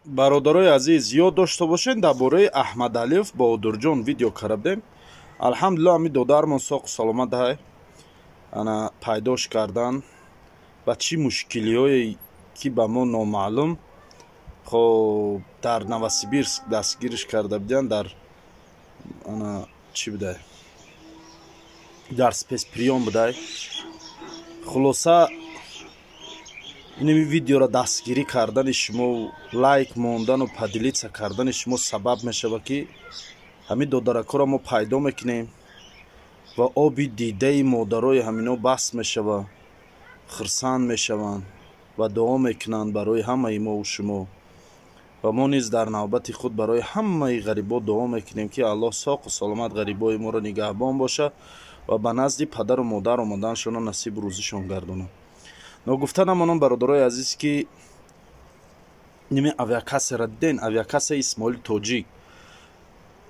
Бародарои азиз, ёд дошта бошед, дар бораи Аҳмадалиев Баҳодурҷон видео карда будем. Алҳамдулилла, ҳами додармон соқу саломат ҳай. Ана пайдош кардан ба чӣ мушкилиҳое, ки ба мо номаълум. Хоб, дар Новосибирск дастгириш карда будиянд, дар ана чӣ будай, дар спецприём будай. Хулоса, инами видеоро дастгирӣ кардани шумо, лайк мондану поделиться кардани шумо сабаб мешавад, ки ҳамин додаракҳоро мо пайдо мекунем ва оби дидаи модарои ҳамино баст мешавад, хурсанд мешаванд ва дуо мекунанд барои ҳамаи мову шумо. Ва мо низ дар навбати худ барои ҳамаи ғарибо дуо мекунем, ки Аллоҳ соқу саломат ғарибои моро нигаҳбон бошад ва ба назди падару модар омаданашонро насибу рӯзишон гардонад. Ногуфта намонам, бародарои азиз, ки ними авиакассара диден, авиакассаи Исмоили Тоҷик,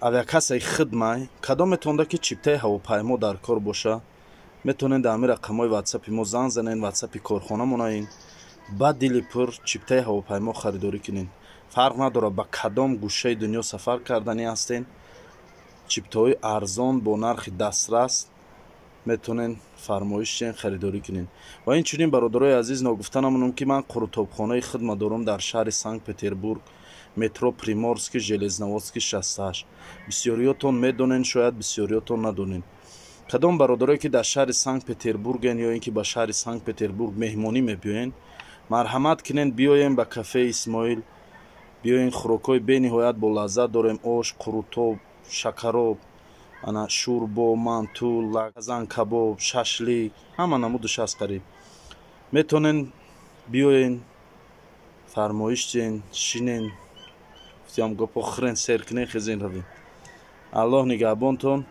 авиакассаи хидмай. Кадом метавонда, ки чиптаи ҳавопаймо дар кор боша, метавонед дар ҳамин рақамҳои Ватсапи мо занг занед, Ватсапи корхона монаин, ба дили пур чиптаи ҳавопаймо харидорӣ кунед. Фарқ надорад, ба кадом гӯшаи дунё сафар карданӣ ҳастен, чиптаҳои арзон бо нархи дастрас метавонед фармоиш диҳен, харидорӣ кунед. Ва инчунин, бародарои азиз, ногуфта намонам, ки ман қурутобхонаи хидмат дорам дар шаҳри Санкт Петербург, метро Приморский, Железноводский, 68. Бисёриётон медонен, шояд бисёриётон надонен. Кадом бародарое, ки дар шаҳри Санкт Петербурген ё ин ки ба шаҳри Санкт Петербург меҳмонӣ мебиёен, марҳамат кунен, биёем ба кафеи Исмоил, биёен. Хӯрокҳои бениҳоят болаззат дорем: ош, қурутоб, шакароб, ана шӯрбо, манту, казан кабоб, шашлик, ҳама намудаш аст қариб. Метавонен биёен, фармоиш диҳен, шинен, гуфтиам гопо хӯрен, сер кунен, хезен, равем. Аллоҳ нигаҳбонтон.